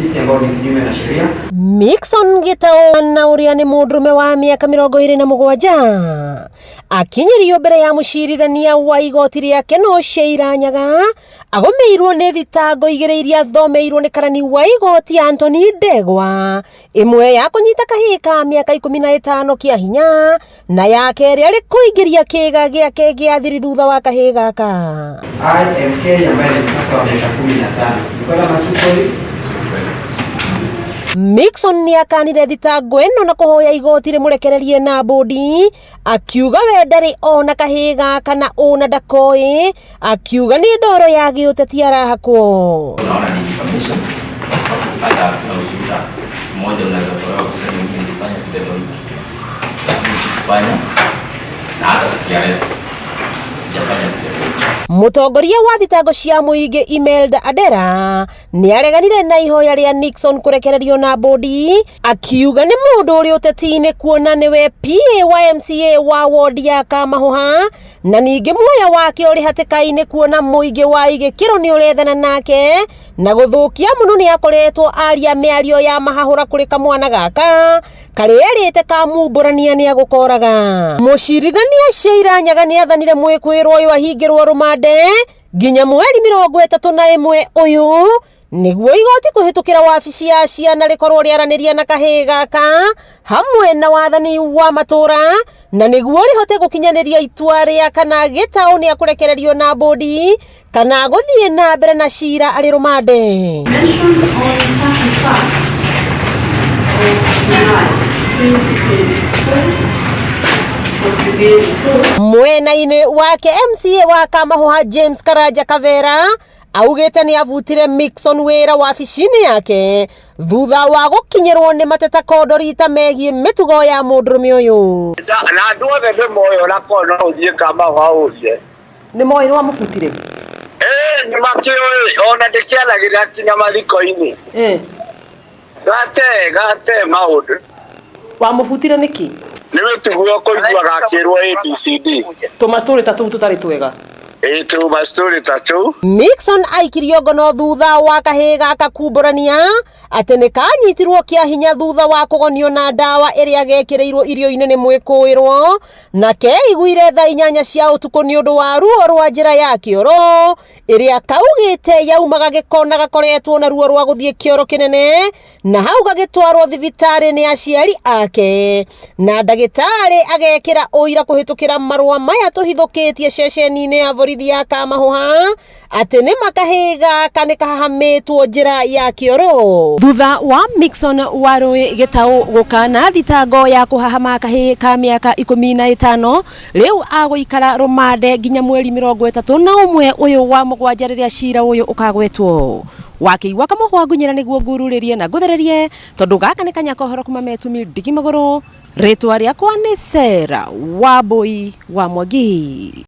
sisi ambao ni kinyume na sheria. Mixon Gitau na ũrĩa nĩ mũndũrũme wa mĩaka 27 akinyirio mbere ya mũcirithania wa igoti rĩa Kenol Sheila Nyaga agũmĩirwo nĩ thitango igĩrĩ iria athomeirwo nĩ karani wa igoti Anthony Ndegwa, ĩmwe ya kũnyita kahĩĩ ka mĩaka 15 kĩa hinya na ya kerĩ arĩ kũingĩria kĩga gĩake gĩa thiri thutha wa kahĩĩ gaka. IMK ambaye ni mtoto wa miaka 15. Ni kweli ama si kweli? Mixon nĩ akanire thitango ĩno na kũhoya igoti rĩmũrekererie na bũndi, akiuga we ndarĩ ona kahĩĩ gaka na ũna ndakoĩ, akiuga nĩ ndoro ya gĩũteti arahakwo. Unaona ni information, hata hakuna ushuhuda mmoja unaweza tolewa kusema mimi nilifanya kitendo hiki, lakini sikufanya na hata siku ya leo sijafanya kitendo hicho. Mũtongoria wa thitango cia mũingĩ Imelda Adera nĩ areganire na ihoya rĩa Nixon kũrekererio na bũndi, akiuga nĩ mũndũ ũrĩ ũteti-inĩ kuona nĩwe PA wa MCA wa wodi ya Kamahũha na ningĩ muoyo wake ũrĩ hatĩka-inĩ kuona mũingĩ wa Igĩkĩro nĩ ũrethana nake na gũthũkia mũno nĩ akoretwo aria mĩario ya mahahũra kũrĩ kamwana gaka karĩa erĩte kamumbũrania nĩ agũkoraga. Mũcirithania Sheila Nyaga nĩ athanire mwĩkwĩrwo ũyũ ahingĩrwo rũmande nginya mweri 31 ũyũ nĩguo igoti kũhĩtũkĩra wabici ya ciana rĩkorwo rĩaranĩria na kahĩĩ gaka hamwe na wathani wa matũra na nĩguo rĩhote gũkinyanĩria itua rĩa kana Gĩtaũ nĩ akũrekererio na bũndi kana gũthiĩ na mbere na cira arĩ rũmande. Mentioned on 31st of July 2024 of Brigade Court. Mwena-inĩ wake MCA wa Kamahũha James Karanja Kavera augĩte nĩ abutire Mixon wĩra wabici-inĩ yake thutha wa gũkinyĩrwo nĩ mateta kondorita megiĩ mĩtugo ya mũndũrũme ũyũ. Na andũ othe nĩ moĩ ona korwo no ũthiĩ Kamahũha ũrie. Nĩ moĩ nĩ wamũbutire? Ĩĩ, nĩ makĩũĩ, ona ndĩkĩanagĩrĩra kinya mathiko-inĩ. Gate gate maũndũ. Wamũbutire nĩkĩ? Nĩ mĩtugo kũiguaga akĩrwo ABCD. Tũma story ta tũu tũtarĩ twega. Ĩĩ, tũma story ta tũu. Mixon aikirio ngono thutha wa kahĩĩ gaka kumbũrania atĩ nĩ kanyitirwo kĩa hinya thutha wa kũgonio na ndawa ĩrĩa gekĩrĩirwo irio-inĩ nĩ mwĩkũĩrwo na keiguire thaa 8 cia ũtukũ nĩ ũndũ wa ruo rwa njĩra ya kĩoro ĩrĩa kaugĩte yaumaga gĩko na gakoretwo na ruo rwa gũthiĩ kĩoro kĩnene na hau gagĩtwarwo thibitarĩ nĩ aciari ake na ndagĩtarĩ agekĩra ũira kũhĩtũkĩra marũa maya tũhithũkĩtie ceceni-inĩ ya borithi ya Kamahũha atĩ nĩ makahĩĩ gaka nĩ kahahamĩtwo njĩra ya kĩoro. Thutha wa Mixon Warũĩ Gĩtaũ gũkana thitango ya kũhahama kahĩĩ ka mĩaka 15 rĩu agũikara rũmande nginya mweri 31 ũyũ wa mũgwanja rĩrĩa cira ũyũ ũkagwetwo. Wakĩigua kamũhwa ngunyĩra nĩguo ngururĩrie na ngũthererie tondũ gaka nĩ kanya kohoro kuma metumi ndigi magũrũ. Rĩtwa rĩakwa nĩ Sarah Wambui wa Mwangi.